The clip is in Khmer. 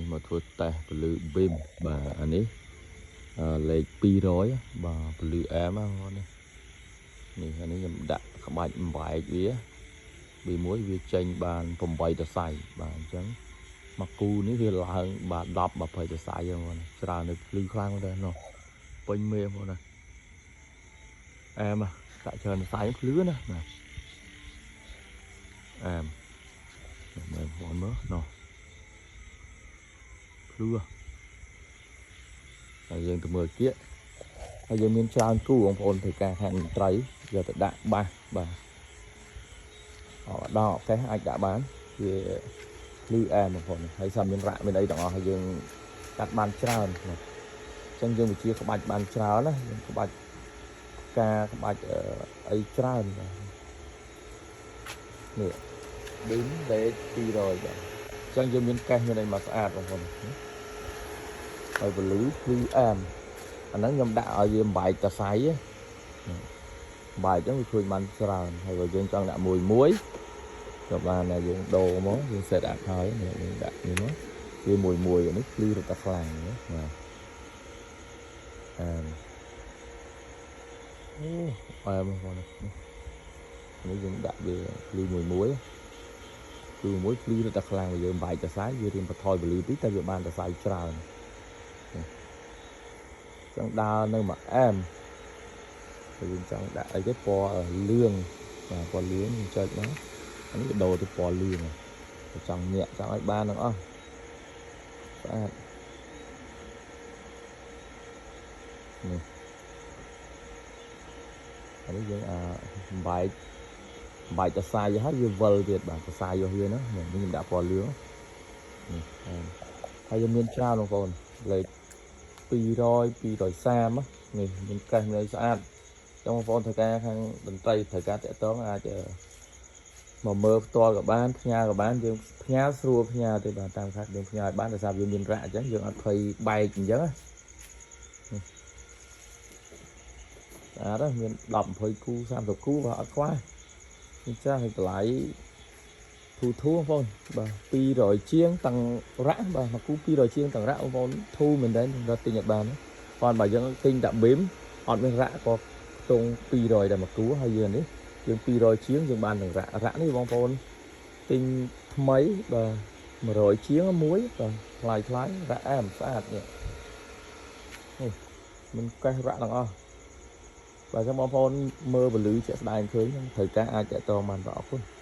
នេះមកធ្វើតេស្តពលឺ beam បាទអានេះលេខ200បាទពលឺអែមហ្នឹងនេះនេះអានេះខ្ញុំដាក់ក្បាច់បំបែកវា B1 វាចេញបាន8តសៃបាទអញ្ចឹងមកគូនេះវាឡើងបាទ10 20តសៃហ្នឹងបងច្រើននៅភ្លឺខ្លាំងដែរនោះពេញមេបងណាអែមដាក់ច្រើនសៃភ្លឺណាបាទអែមមើលបងមើលនោះភ្លឺហើយយើងទៅមើលគៀកហើយយើងមានច្រើនគូបងប្អូនធ្វើការខាងត្រីយកទៅដាក់បាសបាទអដល់កេះអាចដាក់បានវាភ្លឺអែមបងប្អូនហើយសាមានរ៉ាក់មានអីទាំងអស់ហើយយើងកាត់បានច្រើនណាអញ្ចឹងយើងវិជាក្បាច់បានច្រើនណាយើងក្បាច់ផ្កាក្បាច់អីច្រើនបាទនេះឌីនលេខ200បាទអញ្ចឹងយើងមានកេះមានអីមកស្អាតបងប្អូនហើយពលឺភ្លឺអែមអាហ្នឹងខ្ញុំដាក់ឲ្យវាបំបែកតសៃបែកអញ្ចឹងវាជួយបានច្រើនហើយបើយើងចង់ដាក់មួយមួយក៏បានដែរយើងដូរមកយើង set up ហើយនេះយើងដាក់នេះមកវាមួយមួយនេះភ្លឺរត់តែខ្លាំងណាបាទអែមអូអែមបងប្អូននេះយើងដាក់វាភ្លឺមួយមួយភ្លឺមួយភ្លឺរត់តែខ្លាំងបើយើងបែកតសៃវារៀងបន្ថយពលឺតិចតែវាបានតសៃច្រើនចង់ដើរនៅមួយអែមហើយយើងចង់ដាក់អីគេពណ៌លឿងបាទពណ៌លឿងយើងចុចមកអានេះវាដូរទៅពណ៌លឿងចង់ញាក់ចង់ឲ្យបានទាំងអស់ស្អាតនេះអានេះយើងអាបែកបែកតសាយហើយវាវិលទៀតបាទតសាយរបស់វាហ្នឹងនេះខ្ញុំដាក់ពណ៌លឿងនេះហើយយើងមានច្រើនបងប្អូនលេខ200 230នេះមានកេះមានអីស្អាតចង់បងប្អូនត្រូវការខាងតន្ត្រីត្រូវការតាក់ទងអាចមកមើលផ្ទាល់ក៏បានផ្ញើក៏បានយើងផ្ញើស្រួលផ្ញើទេបាទតាមខាត់យើងផ្ញើឲ្យបានដោយសារវាមានរ៉ាក់អញ្ចឹងយើងអត់ភ័យបែកអញ្ចឹងណាស្អាតមាន10 20គូ30គូបាទអត់ខ្វះនេះចាស់ឲ្យតម្លៃធូរធូរបងប្អូនបាទ200ជាងទាំងរ៉ាក់បាទមួយគូ200ជាងទាំងរ៉ាក់បងប្អូនធូរមែនតើដល់ទិញអត់បានគាត់បើយើងទិញតែប៊ីមអត់មានរ៉ាក់ក៏ខ្ទង់200ដែរមួយគូហើយយើងនេះយើង200ជាងយើងបានទាំងរ៉ាក់រ៉ាក់នេះបងប្អូនទិញថ្មីបាទ100ជាងមួយបាទថ្លៃថ្លៃរ៉ាក់អែមស្អាតនេះនេះមិនកេះរ៉ាក់ទាំងអស់បាទអញ្ចឹងបងប្អូនមើលពលឺជាក់ស្ដែងឃើញត្រូវការអាចតាក់ទងបានបាទអរគុណ។